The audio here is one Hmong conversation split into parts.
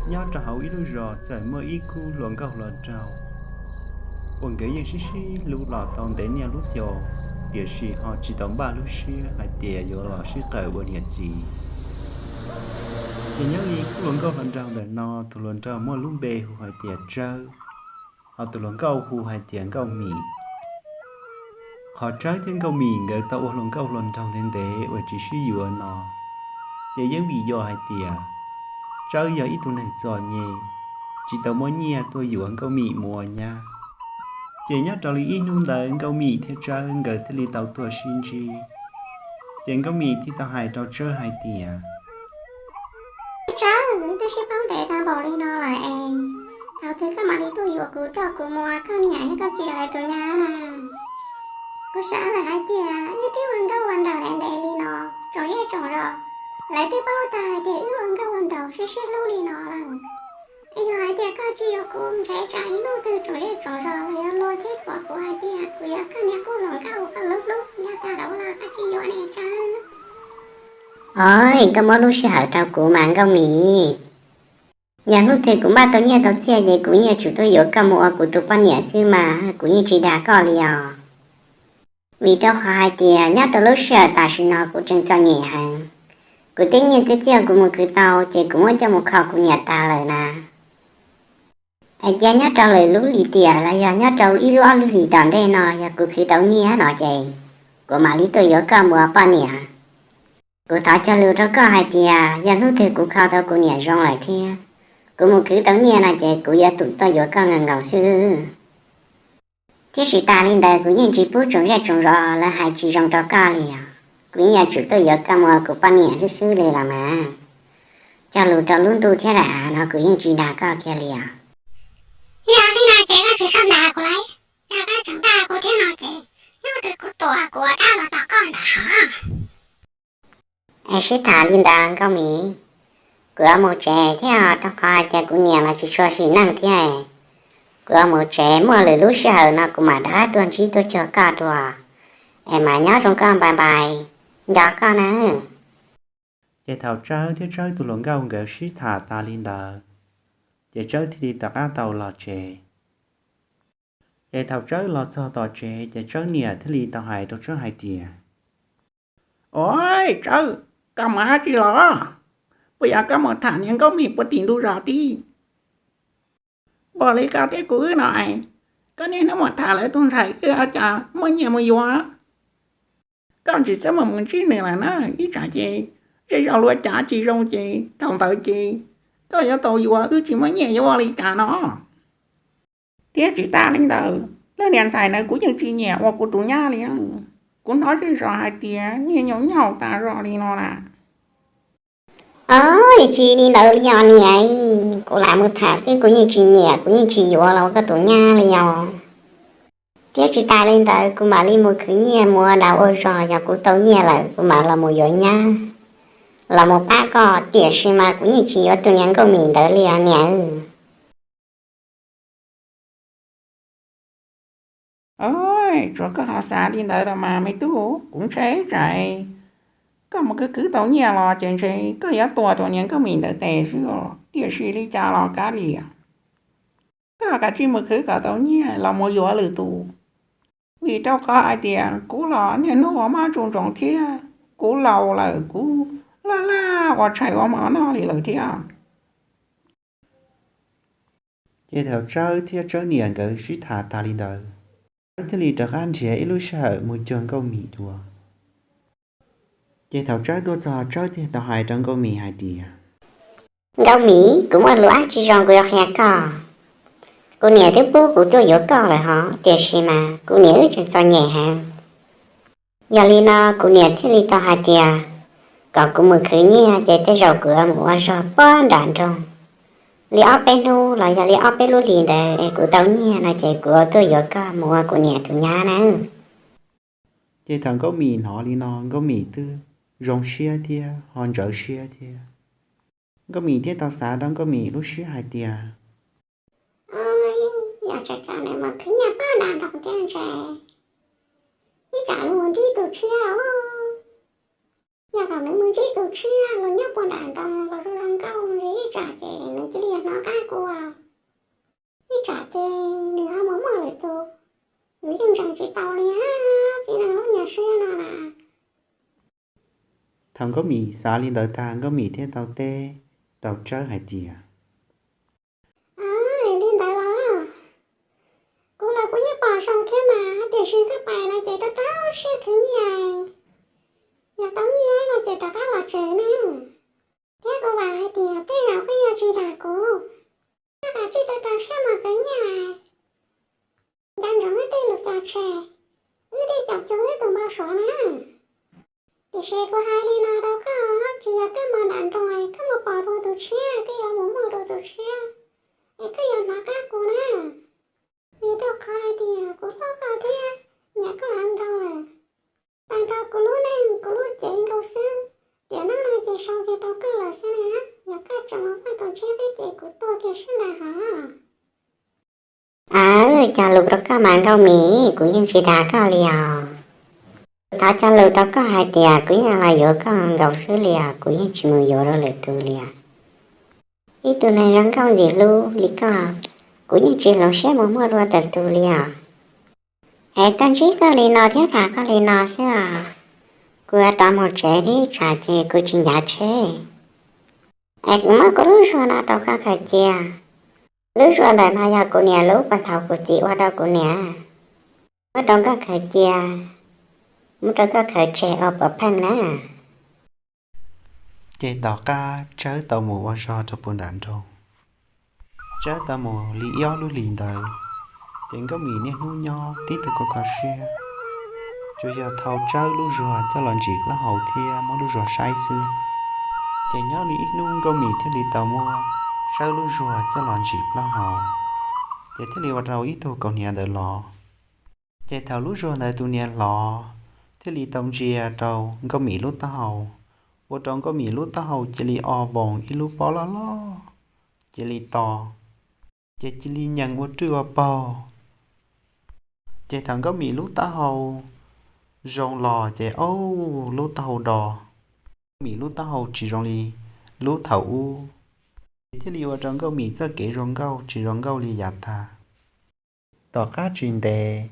Nyob rau hauv ib lub zos txawm muaj ib khub hluas nkauj hluas nraug uas nkawd yeej sib sib hlub los tau ntev niaj lub xyoo, tiam sis ho tsis tau npaj lub siab hais tias yuav los sib qawm ua niam txiv. Ces nyob li khub hluas nkauj hluas nraug ntawm no, tus hluas nraug muaj lub npe hu hais tias Tsawb, ho tus hluas nkauj hu hais tias Nkauj Mim. Qhov Tsawb thiab Nkauj Mim nkawd tau ua hluas nkauj hluas nraug ntev ntev uas tsis sib yuav no, ces yeej vim yog hais tias Tsawb yog ib tug neeg txom nyem, tsis tau muaj nyiaj tuaj yuav Nkauj Mim mus ua nyab. Ces nyob rau li ib hnub ntawd Nkauj Mim thiab Tsawb nkawd thiaj li tau tuaj sib ntsib. Ces Nkauj Mim thiaj tau hais rau Tsawb hais tias, Tsawb, twb sib paub ntev tau npaum li no lawm es thaum twg koj mam li tuaj yuav kuv coj kuv mus ua koj niam thiab koj txiv lawv tus nyab na? Kuv xav lawm hais tias wb twb ua nkauj ua nraug ntev ntev li no, tsoom zej tsoom zos lawv twb paub tag hais tias wb ua nkauj ua nraug sib sib hlub li no lawm. Es yog hais tias koj tsis yuav kuv, ntshe tsam ib hnub twg tsoom zej tsoom zos los yuav luag thiab thuam kuv hais tias kuv yog koj niag qub hluas nkauj koj hlub hlub, yog tas los koj tsis yuav ne Tsawb. Os, koj muab lub sij hawm rau kuv mas Nkauj Mim. Yog hnub twg kuv npaj tau nyiaj tau txiaj ces kuv yeej yuav tsum tuaj yuav koj mus ua kuv tus poj niam xwb mas, kuv yeej tsis dag koj li os. Vim rau qhov hais tias nyob rau lub sij hawm tam sim no kuv tseem txom nyem heev. Kuv tej nyiaj tej txiaj kuv mus khwv tau ces kuv muab coj mus kho kuv niam tag lawm na. Es cia nyob rau lwm lub hlis tiam los yog nyob rau ib lub ob lub hlis tom ntej no yog kuv khwv tau nyiaj no ces kuv mam li tuaj yuav koj mus ua poj niam. Kuv thov cog lus rau koj hais tias yog hnub twg kuv kho tau kuv niam zoo lawm thiab kuv mus khwv tau nyiaj no ces kuv yuav tsum tuaj yuav koj nkaus nkaus xwb. Thiab tsis tas li ntawd kuv yeej tsis pub tsoom zej tsoom zos lawv hais tsis zoo rau koj li os. Kuv yeej yuav tsum tuaj yuav koj mus ua kuv poj niam xwb xwb li los mas. Cog lus rau lub ntuj thiab daim av no kuv yeej tsis dag koj kiag li os. Yog li no ces koj tsis txhob dag kuv lauj. Yog koj tseem dag kuv thiab no ces hnub twg kuv tuag kuv ua dab los tos koj ntag hos. Es sib tham li ntawd Nkauj Mim, kuv yuav mus tsev thiab, rau qhov hais tias kuv niam los tsis tshua sim neej thiab. Kuv yuav mus tsev, muaj lwm lub sij hawm no kuv mam rov qab tuaj ntsib tuaj cuag koj dua. Es mas nyob zoo koj, npais npais, nco koj na. Ces thaum Tsawb thiab Tsawb tus hluas nkauj nkawd sib tham tas li ntawd, ces Tsawb thiaj li rov qab tau los tsev. Ces thaum Tsawb los txog tom tsev ces Tsawb niam thiaj li tau hais rau Tsawb hais tias, Ua, Tsawb, koj mus dab tsi los? Puas yog koj mus tham niag Nkauj Mim puag tim ntug zos tib? Npaum li koj thiab kuv wb no es, koj niaj hnub mus tham lawv tus ntxhais wb ua cas muaj nyiaj mus yuav. Koj tsis txhob mus mus ntsib nws lawm na, ib tsam ces zej zog luag cav tsis zoo ces thaum ntawd ces koj yuav tau yuav wb tsis muaj nyiaj yuav ua li cas no. Thiab tsis tas li ntawd, leej niam ntxhais ntawd kuv yeej tsis nyiam ua kuv tus nyab li. Kuv hnov zej zos hais tias niag nyaum nyaum tas zog li no na. Os, tsis li ntawd li os niam, kuv lam mus tham xwb kuv yeej tsis nyiam, kuv yeej tsis yuav los ua koj tus nyab li os. Thiab tsis tas li ntawd kuv mam li mus khwv nyiaj mus ua dag ua zog, yog kuv tau nyiaj lawm kuv mam los mus yuav nyab los mus pab koj, tiam sis mas kuv yeej tsis yuav tus niag Nkauj Mim ntawd li os niam. Tsuav koj ho xav li ntawd los mas me tub, kuv ntshai tsam koj mus khwv khwv tau nyiaj los ces ntshe koj yuav tua tus niag Nkauj Mim ntawd tes xwb os, tiam sis li cas los kav liam. Koj kav tsij mus khwv kom tau nyiaj los mus yuav lwm tus, vim rau qhov hais tias kuv los niaj hnub ua mob tsu ntsoov thiab kuv laus lawm, kuv laj laj ua tshais ua hmo noj li lawm thiab. Ces thaum Tsawb thiab Tsawb niam nkawd sib tham tas li ntawd, Tsawb thiaj li rov qab nrhiav ib lub sij hawm mus cuag Nkauj Mim dua. Ces thaum Tsawb tuaj txog, Tsawb thiaj tau hais rau Nkauj Mim hais tias, Nkauj Mim, kuv muaj lus dab tsi zoo kuv yuav qhia koj. Kuv niam twb pub kuv tuaj yuav koj lawm hos, tiam sis mas kuv niam wb tseem txom nyem heev. Yog li no kuv niam thiaj li tau hais tias kom kuv mus khwv nyiaj ces tej zaum kuv yuav mus ua zog puag nram nroog li ob peb hnub los yog li ob peb lub hlis ntawd es kuv tau nyiaj no ces kuv yuav tuaj yuav koj mus ua kuv niam tus nyab na. Ces thaum Nkauj Mim hnov li no, Nkauj Mim twb zoo siab thiab ho ntsawv siab thiab. Nkauj Mim thiaj tau xav rau Nkauj Mim lub siab hais tias, Yog tsam koj mus khwv nyiaj puag nram nroog thiab ntshe ib tsam nws mus ntsib tus tshiab. Yog thaum nws mus ntsib tus tshiab los nyob puag nram nroog los zoo zoo nkauj ntsis ib tsam ces nws cia li hnov qab kuv, ib tsam ces nws ho mus muaj lwm tus, yus yeej ntseeg tsis tau li na, txiv neej lub nyuag siab no na. Thaum Nkauj Mim xav li ntawd tag, Nkauj Mim thiaj tau teb rau Tsawb hais tias, Li ntawd los kuv los kuv yeej pom zoo thiab mas, tiam sis koj pais no ces rau rau siab khwv nyiaj, yog tau nyiaj no ces rov qab los tsev na. Thiab kuv vam hais tias tej zaum koj yuav tsis dag kuv, koj kav tsij rau rau siab mus khwv nyiaj, nco ntsoov wb tej lus cog tseg, wb thiaj caum cuag wb tus npau suav na. Tiam sis kuv hais li no rau koj, tsis yog koj mus nram nroog koj mus pom dua tus tshiab, koj yuav mus muaj dua tus tshiab, es koj yuav hnov qab kuv na. Vim rau qhov hais tias kuv hlub koj thiab nyiam koj heev nkaus lawm. Tag nrho kuv lub neej kuv lub cev nkaus xwb, tiam neej no ces sau kiag rau koj lawm xwb na. Yog koj tseem mus muaj tus tshiab thiab ces kuv tuag kiag sab ntawd hos. Aw, cog lus rau koj mas Nkauj Mim, kuv yeej tsis dag koj li os. Kuv thov cog lus rau koj hais tias kuv yeej los yuav koj nkaus xwb li os, kuv yeej tsis mus yuav rau lwm tus li os. Ib tug neeg zoo nkauj ntxim hlub li koj, kuv yeej tsis hloov siab mus muaj dua lwm tus li os. Es koj ntsib koj li no thiab tham koj li no xwb os, kuv yuav rov mus tsev thiab, ib tsam ces kuv tsis ncav tsheb. Es kuv muab kuv lub zuag no rau koj khaws cia. Lub zuag ntawm no yog kuv niam lub puag thaum kuv txiv ua rau kuv niam. Muab rau koj khaws cia, muab rau koj khaws tseg ua puav pheej na. Ces tom qab Tsawb tau mus ua zog rau puag nram nroog. Tsawb tau mus li ob lub hlis ntawd, ces Nkauj Mim niaj hnub nyob tib tug kho kho siab, tsuas yog thau Tsawb lub zuag coj los ntsim plaub hau thiab muab lub zuag saib xwb. Ces nyob li ib hnub Nkauj Mim thiaj li tau muab Tsawb lub zuag coj los ntsim plaub hau, ces thiaj li ua rau ib tug kaus hniav ntawd lov. Ces thaum lub zuag ntawd tus hniav lov, thiaj li tau ntsia rau Nkauj Mim lub taub hau, ua rau Nkauj Mim lub taub hau cia li o voos ib lub pob loj loj, cia li to, ces cia li nyees ua rwj ua paug. Ces thaum Nkauj Mim lub taub hau zoo los ces, au, lub taub hau do. Nkauj Mim lub taub hau tsis zoo li lub thaum ub, ces thiaj li ua rau Nkauj Mim txoj kev zoo nkauj tsis zoo nkauj li yav tag. Tom qab tsis ntev,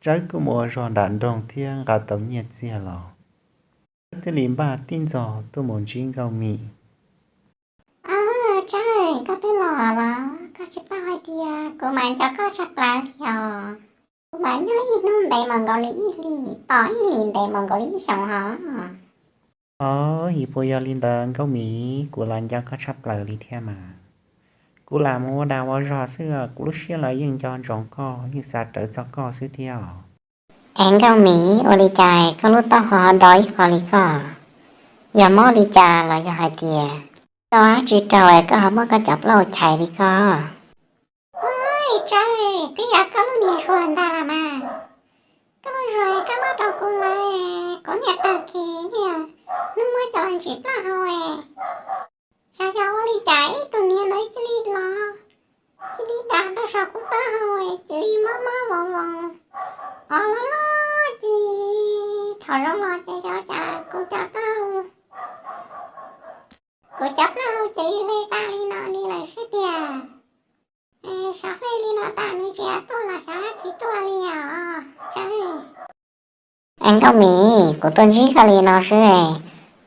Tsawb kuj mus ua zog nram nroog thiab nqa tau nyiaj txiag los. Tsawb thiaj li npaj tib ntxog tuaj mus ntsib Nkauj Mim. Tsawb, koj twb los los koj tsis paub hais tias kuv mas nco koj tshaj plaws li os. Kuv mas nyob ib hnub ntev mus nkaus li ib hlis, tos ib hlis ntev mus nkaus li ib xyoos hos. Os, yog puas yog li ntawd Nkauj Mim, kuv los nco koj tshaj plaws li thiab mas. Kuv lam mus ua dag ua zog xwb, kuv lub siab los yeej nco ntsoov koj, yeej xav rawv txog koj xwb thiab os. Es Nkauj Mim, ua li cas koj lub taub hau ho do ib qho li koj? Yog mob li cas los yog hais tias koj dab tsi raug es koj ho muab koj cov plaub hau chais li koj? Tsawb, twb yog koj lub niag zuag ntag los mas. Koj lub zuag koj muab rau kuv lawm, kuv niag tag kis niag hnub muab coj los ntsim plaub hau. Xyov yog ua li cas ib tug niag ntawd cia li los, cia li dag rau saum kuv taub hau, cia li mob mob voos voos, o loj loj, cia li thaum zoo los ces xyov cas kuv cov taub hau, kuv cov plaub hau cia li hle tas li no li lawm xwb tiag. Xyov hle li no tas nws tseem tuaj los xyov tsis tuaj li os Tsawb. Es Nkauj Mim, kuv tuaj ntsib koj li no xwb,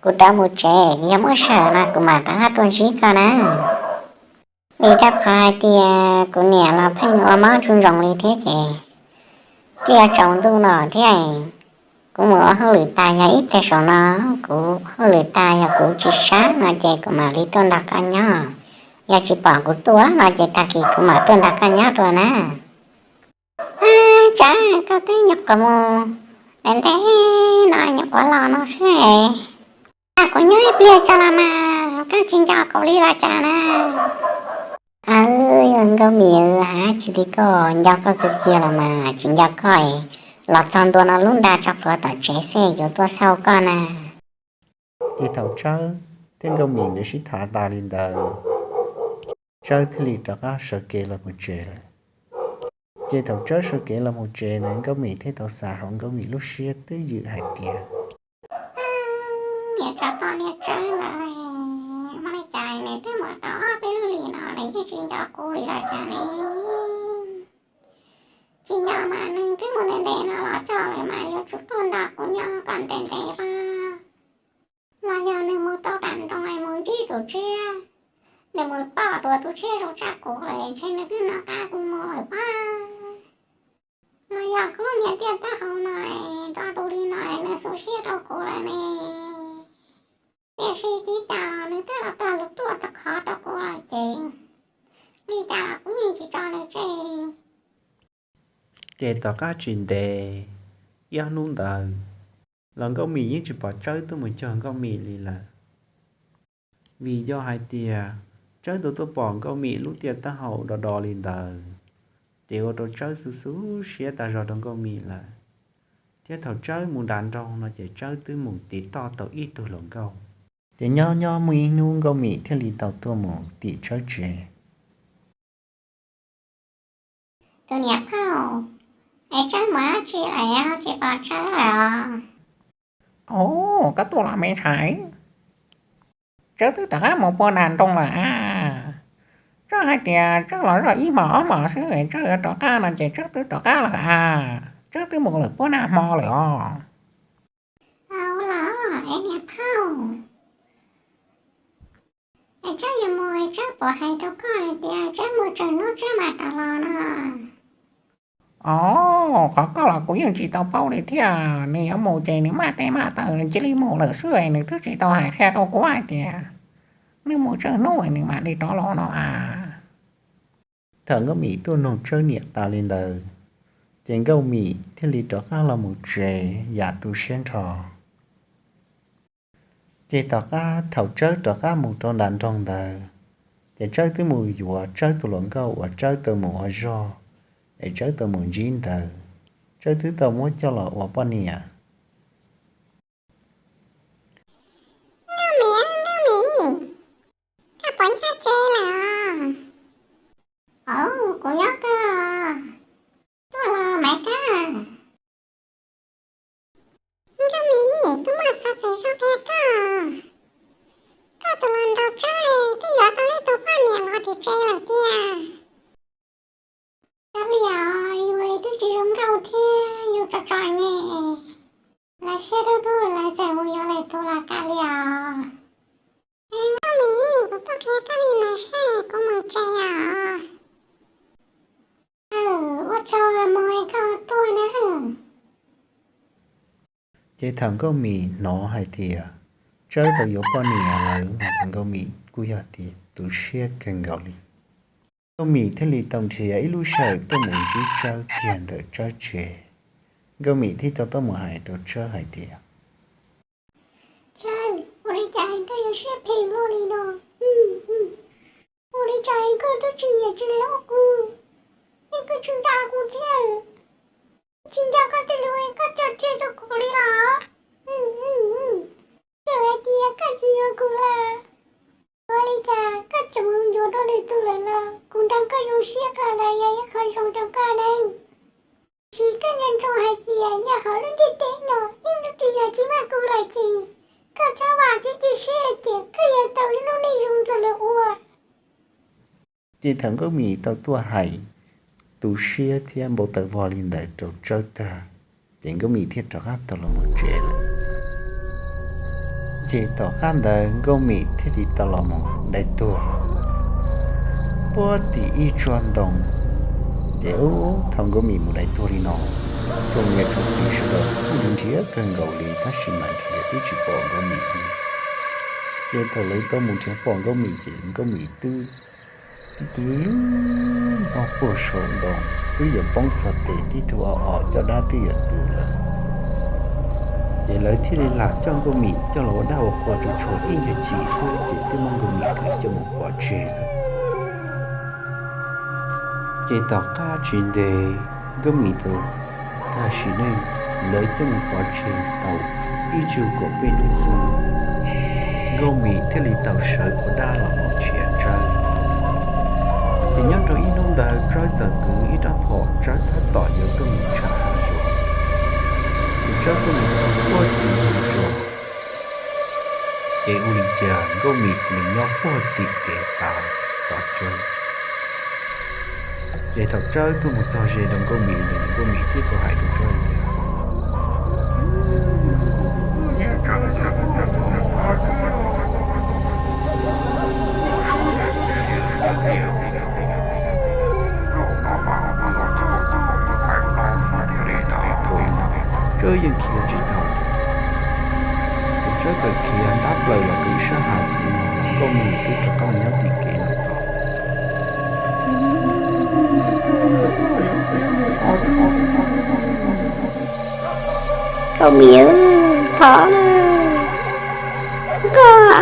kuv rov mus tsev, yog muaj sij hawm no kuv mam rov qab tuaj ntsib koj na. Vim rau qhov hais tias kuv niam los pheej ua mob ntsoov ntsoov li thiab ces twb yuav tsaus ntuj no thiab. Kuv mus ua hauj lwm tas yog ib pliag saum no, kuv hauj lwm tas yog kuv tsis sab no ces kuv mam li tuaj nrog koj nyob. Yog tsis pom kuv tuaj no ces tag kis kuv mam tuaj nrog koj nyob dua na. Tsawb, koj twb nyuam qhuav mus ntev no nyuam qhuav los no xwb es, kuv nyob ib pliag tso los mas koj tsis nco kuv li los cas na. Aw, Nkauj Mim, hais tsis li koj, nco koj kawg kiag los mas tsis nco koj es los txog ntua no lub nra tso plhuav tom tsev xwb yuav tuaj xauj koj na. Ces thaum Tsawb thiab Nkauj Mim nkawd sib tham tas li ntawd, Tsawb thiaj li rov qab sawv kev los mus tsev lawm. Ces thaum Tsawb sawv kev los mus tsev ntawd Nkauj Mim thiaj tau xav hauv Nkauj Mim lub siab twb ywm hais tias, niag tsov tom niag Tsawb ntawd, muaj li cas nws Twb mus tau ob peb lub hlis no nws yeej tsis nco kuv li los cas ne. Tsis nco mas nws twb mus ntev ntev no los txog lawm mas yuav tsum tuaj nrog kuv nyob kom ntev ntev pab. Los yog nws mus tau nram nroog es mus ntsib tus tshiab, nws mus pom dua tus tshiab zoo tshaj kuv lawm ntshe nws twb nov qab kuv mus lawm pab. Los yog kuv lub niam tiaj taub hau no es nrov dua li no es nws xu siab rau kuv lawm ne. Tiam sis tsis cas los nws twb los tag lus tuaj rau qhov rau kuv lawm ces li cas los kuv yeej tsis tso nws tseg li. Ces tom qab tsis ntev, ib ob hnub ntawd los Nkauj Mim yeej tsis pom Tsawb tuaj mus cuag Nkauj Mim li lawm. Vim yog hais tias Tsawb tau tuaj pom Nkauj Mim lub tiaj taub hau do do li ntawd, ces ua rau Tsawb xu xu siab tas zog rau Nkauj Mim lawm. Thiab thaum Tsawb mus nram nroog no ces Tsawb twb mus tiv toj tau ib tug hluas nkauj. Ces nyob nyob muaj ib hnub Nkauj Mim thiaj li tau tuaj mus tim Tsawb tsev. Tus niam phauj, es Tsawb mus dab tsi lawm tsis pom Tsawb lawm os? Os, koj tuaj los me ntxhais. Tsawb twb rov qab mus puag nram nroog lawm a. Tsawb hais tias Tsawb los zoj ib hmos ob hmos xwb es Tsawb yuav rov qab no ces Tsawb twb rov qab lawm a. Tsawb twb mus lawm puag nram hmo lawm os. Ua los es niam phauj, es Tsawb yuav mus es Tsawb puas hais rau koj hais tias Tsawb mus tsawg hnub Tsawb mam rov los no? Os, qhov koj los kuv yeej tsis tau paub li thiab. Nws yuav mus ces nws maj teb maj taw nws cia li mus lawm xwb es nws twb tsis tau hais qhia rau kuv hais tias nws mus tsawg hnub es nws mam li rov los no a. Thaum Nkauj Mim tuaj nug Tsawb niam tas li ntawd, ces Nkauj Mim thiaj li rov qab los mus tsev yam tu siab nrho. Ces tom qab thaum Tsawb rov qab mus rau nram nroog ntawd, ces Tsawb twb mus yuav Tsawb tus hluas nkauj uas Tsawb tau mus ua zog es Tsawb tau mus ntsib ntawd, Tsawb twb tau muab coj los ua poj niam. Nkauj Mim, Nkauj Mim, koj puas nyob tsev lawm? Au, kuv nyob kawg. Tuaj los Maiv Kab. Nkauj Mim, kuv muaj xov xwm zoo qhia koj. Koj tus hluas nraug Tsawb twb yuav tau ib tug poj niam los tim tsev lawm tiag. Kav liam, yus twb tsis zoo nkauj thiab yus tseem txom nyem, lawv siab dub dub lawv txawm mus yuav lwm tus los kav liam. Es Nkauj Mim, kuv tuaj qhia koj li no seb kuv mus tsev os. Ua tsaug mus es koj tuaj na. Ces thaum Nkauj Mim hnov hais tias Tsawb tau yuav poj niam lawm ces Nkauj Mim kuj yog tias tu siab kawg nkaus li. Nkauj Mim thiaj li tau nrhiav ib lub sij hawm tuaj mus ntsib Tsawb kiag ntawm Tsawb tsev. Nkauj Mim thiaj tau tuaj mus hais rau Tsawb hais tias, Tsawb, ua li cas koj yuav siab phem luaj li no? Ua li cas koj twb tsis nyiam tsis hlub kuv, es koj tsis nco kuv thiab? Tsis nco koj tej lus koj coj tseg rau kuv li los? Koj hais tias koj tsis yuav kuv lawm, ua li cas koj tseem mus yuav dua lwm tus lawm los kuv nrog koj zoo siab qhov ntawd yog ib qho zoo rau koj ne. Tiam sis koj nco ntsoov hais tias nyob hauv lub ntiaj teb no ib lub twg yog tsis muaj kuv lawm ces koj txhob vam thiab cia siab hais tias koj yuav tau lub neej zoo dua lawm ua. Ces thaum Nkauj Mim tau tuaj hais tu siab thiab npau taws vog li ntawd rau Tsawb tag, ces Nkauj Mim thiaj rov qab tau los mus tsev lawm. Ces tom qab ntawd Nkauj Mim thiaj li tau los mus dai tuag puag tim ib tsob ntoo. Ces ub, thaum Nkauj Mim mus dai tuag li no, tsoom niam tsoom txiv sawv daws kuj nrhiav kawg nkaus li tab sis mas nrhiav twb tsis pom Nkauj Mim li. Ces thaum lawv tau mus nrhiav pom Nkauj Mim ces Nkauj Mim twb twb twb nyob puag saum ntoo, twb yuav poob txog tes tib tug o o caj dab twb yuav tu lawm. Ces lawv thiaj li lam coj Nkauj Mim coj los ua dab ua qhua tsuas tshuav ib nyuag chim xwb ces twb muab Nkauj Mim kwv coj mus pov tseg lawm. Ces tom qab tsis ntev Nkauj Mim tau tag sim neej, lawv coj mus pov tseg tau ib tsug kaum peb hnub xwb, Nkauj Mim thiaj li tau sawv ua dab los mus nrhiav Tsawb. Ces nyob rau ib hnub ntawd Tsawb txawm kwv ib rab phom, Tsawb tab tom yuav tuaj mus tsham hav zoov, ces Tsawb tuaj mus txog puag tim ntug zos. Ces ua li cas Nkauj Mim cia li nyob puag tim kev tav tos Tsawb. Ces thaum Tsawb tuaj mus txog ze rau Nkauj Mim, Nkauj Mim thiaj tau hais rau Tsawb tias, Tsawb yeej khiav tsis tau. Ces Tsawb txawm khiav ntab plaws los rau ib sab hav, Nkauj Mim twb rov qab mus nyob tim kev no tos. Nkauj Mim, thov, koj,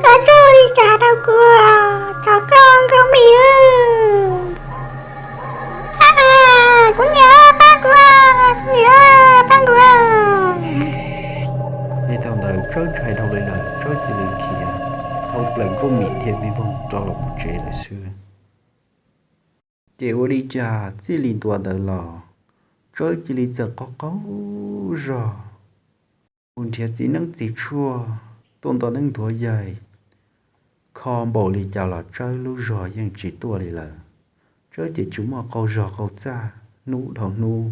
koj txhob ua li cas rau kuv, thov koj Nkauj Mim. Kuv niam, pab kuv, kuv niam, pab kuv. Ces thaum ntawd Tsawb tsis hais dhau li lawm, Tsawb cia li khiav thauj plaws Nkauj Mim dhia vij voog rov los mus tsev lawm xwb. Ces ua li cas txij li ntua ntawd los, Tsawb cia li txawm qaug qaug zog, mus nrhiav txiv neeb txiv tshuaj tuaj nto neeb ntuav yaig, kho npaum li cas los Tsawb lub zog yeej tsis tuaj li lawm. Tsawb ces tsuas muaj qaug zog qaug txaj hnub dhau hnub,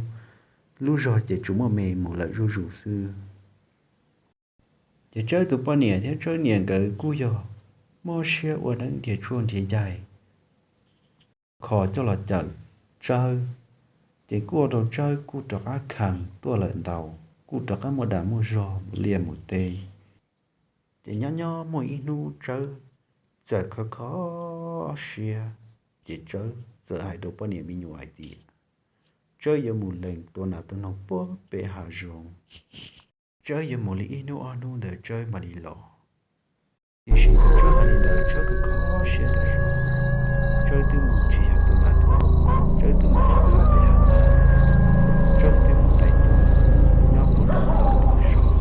lub zog ces tsuas muaj me mus lawm zuj zus xwb. Ces Tsawb tus poj niam thiab Tsawb niam nkawd kuj yog mob siab ua neeb nrhiav tshuaj nrhiav yaig kho coj los cawm Tsawb, ces kuj ua rau Tsawb kuj rov qab kheev tuaj lawm ntau, kuj rov qab muaj dag muaj zog mus liaj mus teb. Ces nyob nyob muaj ib hnub Tsawb txawm kho kho siab, ces Tsawb txawm hais rau poj niam me nyuam hais tias Tsawb yuav mus lees tua nas tua noog puag pem hav zoov. Tsawb yuav mus li ib hnub ob hnub ntawd Tsawb mam li los. Tiam sis thaum Tsawb hais li ntawd Tsawb kho kho siab tas zog. Tsawb twb mus tsis yog tua nas tua noog, Tsawb twb mus tsis txog pem hav ntag, Tsawb twb mus dai tuag nyob puag tom ntug zos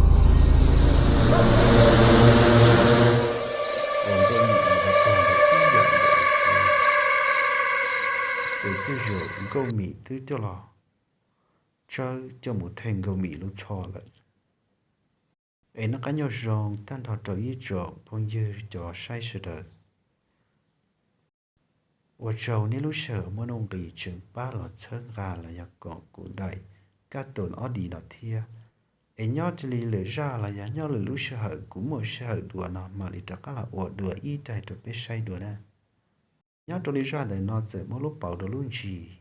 uas Nkauj Mim mus da tuag ntawd ib yam nkaus li thiab. Ces tej zaum Nkauj Mim twb coj los, Tsawb coj mus theej Nkauj Mim lub txhoj lawm. Es noj qab nyob zoo tag nrho rau ib tsoom phooj ywg cov saib sawv daws. Ua tsaug nej lub sij hawm muaj nuj nqis tseem pab los txhawb nqa los yog koom kuv daim kab toos ob dis no thiab. Es nyob raws li lwm zaj los yog nyob lwm lub sij hawm kuv muaj sij hawm dua no mam li rov qab los ua dua ib daim rau peb saib dua na. Nyob rau li zaj ntawm no txawm muaj lub pauv rau lub ntsis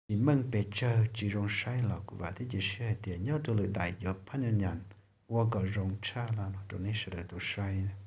tsis meej pes tsawg tsis zoo saib los kuv vam thiab cia siab hais tias nyob rau lwm daim yuav phab nyas nyas ua kom zoo tshaj no rau nej sawv daws tau saib.